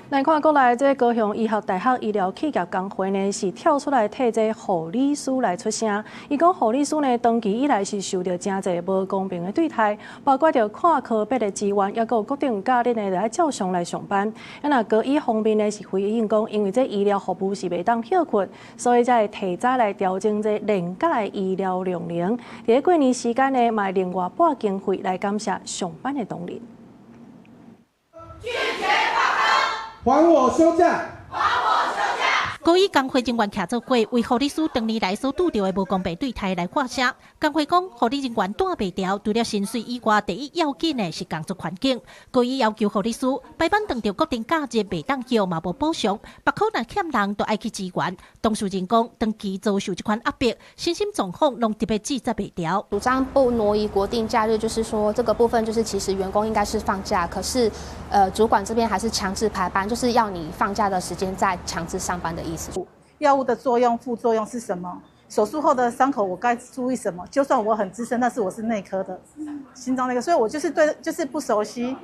來看國內這高雄醫學大學醫療企業工會呢，是跳出來替這護理師來出聲。伊講護理師呢，長期以來是受著誠濟無公平的對待，包括著看科別的資源，抑閣有國定假日呢，愛照常來上班。啊，若高醫方面呢是回應講，因為這醫療服務是袂當歇睏，所以才會提早來調整這連假的醫療量能。佇過年時間呢，嘛會另外撥經費來感謝上班的同仁。拒絕罷工，還我休假！還我休假！高醫工會人員徛做伙，為護理師長年來所拄著的無公平對待來發聲。工會講，護理人員蹛袂牢，除了薪水以外，第一要緊的是工作環境。高醫要求護理師排班當著國定假日袂當休，嘛無補償。別科若欠人，就愛去支援。當事人講，長期遭受這款壓迫，身心狀況攏特別自責袂牢。主張不挪移國定假日，就是說這個部分就是其實員工應該是放假，可是主管這邊還是強制排班，就是要你放假的時間再強制上班的意思。藥物的作用、副作用是什麼？手術後的傷口我該注意什麼？就算我很資深，但是我是內科的，心臟內科，所以我就是對，就是不熟悉，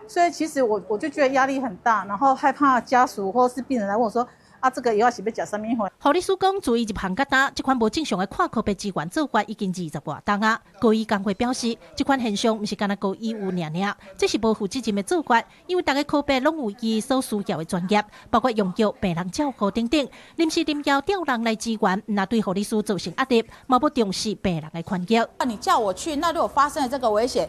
所以其實我就覺得壓力很大，然後害怕家屬或是病人來問我說：啊，這個藥是欲食啥物貨？護理師講，自伊入行到今，這款無正常的看科別支援做法已經20外冬啊。高醫工會表示，這款現象毋是干焦高醫有爾爾，這是無負責任的做法，因為逐个科別攏有伊所需要的專業，包括用藥、病人照顧等等。臨時臨要調人來支援，若對護理師造成壓力，嘛無重視病人的權益。你叫我去，那如果發生了這個危險，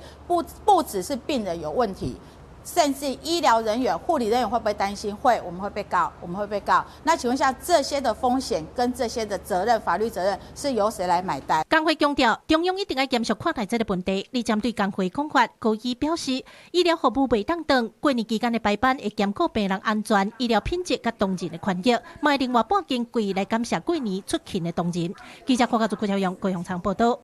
不只是病人有問題。甚至醫療人員、護理人員會不會擔心？會，我們會被告，我們會被告。那請問一下，這些的風險跟這些的責任、法律責任是由誰來買單？工會強調，中央一定愛嚴肅看待這个問題。而針對工會講法，高醫表示，醫療服務袂當斷，過年期間的排班會兼顧病人安全、醫療品質佮同仁的權益，嘛會另外撥經費來感謝過年出勤的同仁。記者郭家竹、郭小勇、高雄場報道。